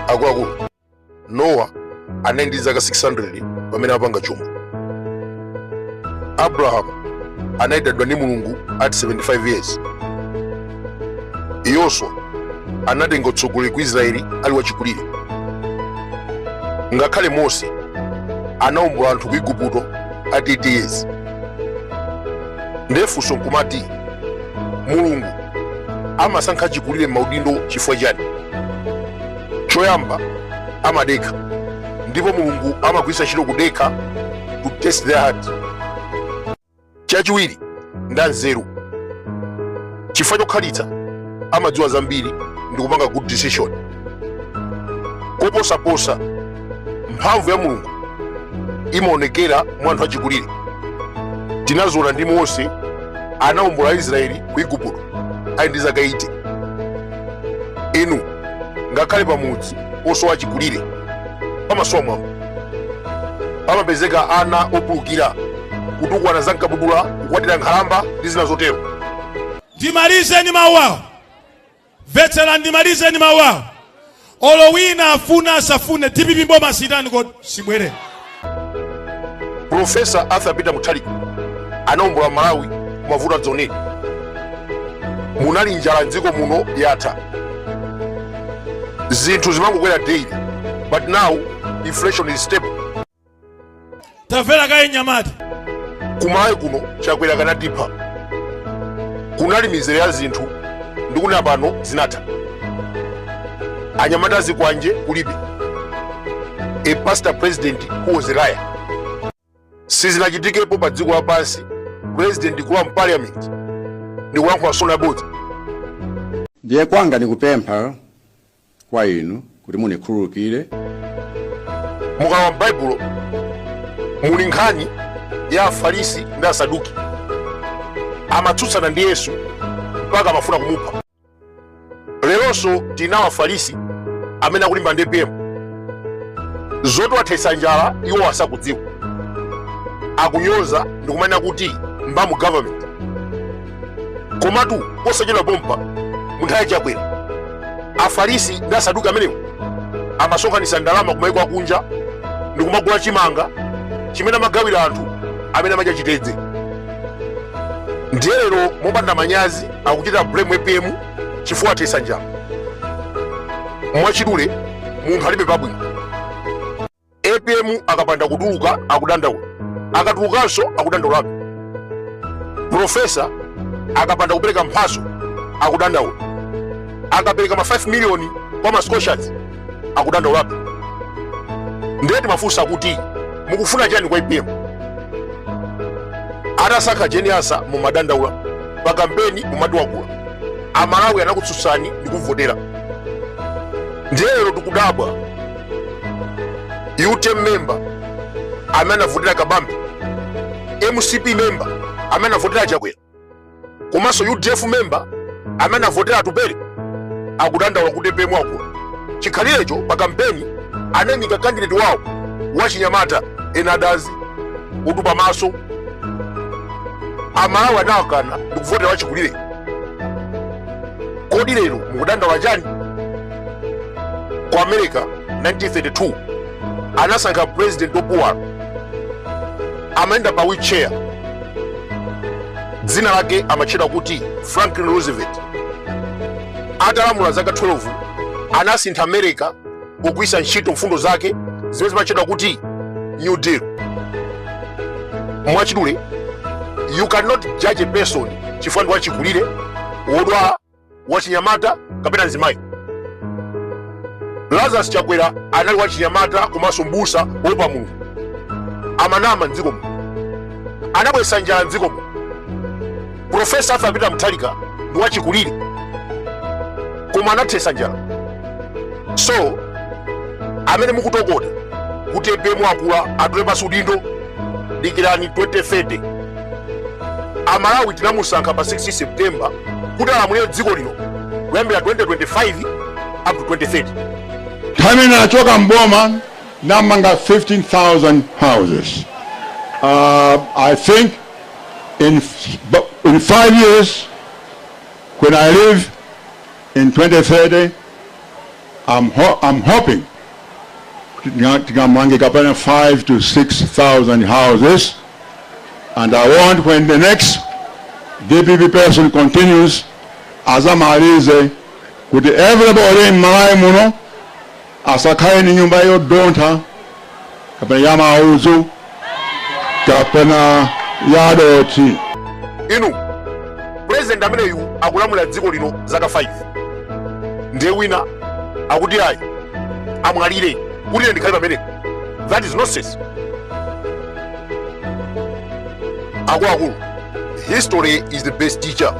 Akuluakulu, Nowa anali ndi zaka 600 pamene apanga chombo. Abrahamu anayitanidwa ndi Mulungu at 75 years. Yoswa anatenga utsogoleri ku Israeli ali wachikulire. Ngakhale Mose anawombola anthu ku Igupto at 80 years. Ndiye funso nkumati, Mulungu amasankha achikulire m'maudindo chifukwa chani? Choyamba, amadekha, ndipo Mulungu amagwiritsa ntchito kudekha to test their heart. Chachiwiri, ndi anzeru, chifukwa chokhalitsa amadziwa zambiri ndi kupanga good decision. Koposaposa, mphamvu ya Mulungu imaonekera mwa anthu achikulire. Tinaziona ndi Mose, anawombola Israeli ku Igupto ali ndi zaka 80. Inu, ngakhale pamudzi osowa achikulire, pamasowa mwambo, pamapezeka ana opulukira, kutukwana za mkabudula, kukwatira nkhalamba ndi zina zotero. Ndimalizeni mawu awo, mvetsera, ndimalizeni mawu awo. Olo wina afuna asafune, DPP mboma sitani kodi sibwerera. Profesa Arthur Peter Mutharika anawombola Malawi kumavuto adzaoneni. Munali njala mdziko muno, yatha. Zinthu zimangokwera daily, but now inflation is stable. Tamvera kaye, nyamata. Kumalawi kuno Chakwera kanatipha. Kunali mizere ya zinthu, ndikunena pano zinatha. Anyamata azikwanje kulibe. A pastor president who was a liar. Sizinachitikepo pa dziko lapansi president kulowa m'parliament ndikulankhula SONA yabodza. Ndiye kwanga nikupempha kwa inu kuti munikhululukire. Mukalowa m'Baibulo muli nkhani ya Afarisi ndi Asaduki, amatsutsana ndi Yesu mpaka amafuna kumupha. Leronso tinawo Afarisi amene akulimba ndi APM. Zoti wathetsa njala iwo asakudziwa, akunyoza ndikumanena kuti mbamu government. Komatu posachedwa pompa, mu nthawi ya Chakwera, Afarisi ndi Asaduki amenewo amasonkhanitsa ndalama kumayiko akunja ndikumagula chimanga chimene amagawira anthu amene amadya chitedze. Ndiye lero mopanda manyazi akuchita blame APM chifukwa athetsa njala. Mwachidule, munthu alibe pabwino. APM akapanda kutuluka akudandaula, akatulukanso akudandaulabe. Profesa akapanda kupereka mphaso akudandaula, akapereka ma 5 miliyoni kwa ma Scorchers akudandaulabe. Ndiye timafunsa kuti mukufuna chani kwa APM? Atasankha Jane Ansah mumadandaula, pa kampeni mumati wakula. Amalawi anakutsutsani ndi kuvotera. Ndiye lero tikudabwa, UTM member amene anavotera Kabambe, MCP member amene anavotera Chakwera, komanso UDF member amene anavotera Atupele akudandaula kuti APM akula. Chikhalirecho pa kampeni anayimika candidate wawo wachinyamata, ena adazi utupa maso. Amalawi anawakana ndikuvotera wachikulire. Kodi lero mukudandaula chani? Ku America 1932 anasankha president wopuwala, amayenda pa wheelchair, dzina lake amatchedwa kuti Franklin Roosevelt. Atalamula zaka 12 anasintha America pogwiritsa ntchito mfundo zake zimene zimatchedwa kuti New Deal. Mwachidule, you cannot judge a person chifukwa ndi wachikulire, wodwala, wachinyamata kapena mzimayi. Lazarus Chakwera anali wachinyamata komanso mbusa wopa Mulungu. Amanama mdzikomo, anabweretsa njala mdzikomo. Profesa Arthur Peter Mutharika ndi wachikulire koma anathetsa njala. So amene mukutokota kuti APM akula, atule pansi udindo, dikirani 2030. Amalawi tinamusankha pa 6 September kuti alamulire dziko lino kuyambira 2025 up to 2030. Nthawi nachoka mboma namanga 15,000 houses. I think in 5 years, when I leave in 2030, I'm hoping tingamange kapena 5 to 6,000 houses, and I want when the next DPP person continues azamalize kuti everybody in Malawi muno asakhale ni nyumba yodontha kapena ya maudzu kapena ya dothi. Inu, president ameneyu akulamulira dziko lino zaka 5, ndiye wina akuti ayi, amwalire kuti ine ndikhale pamenepo. That is nonsense, akuluakulu. History is the best teacher.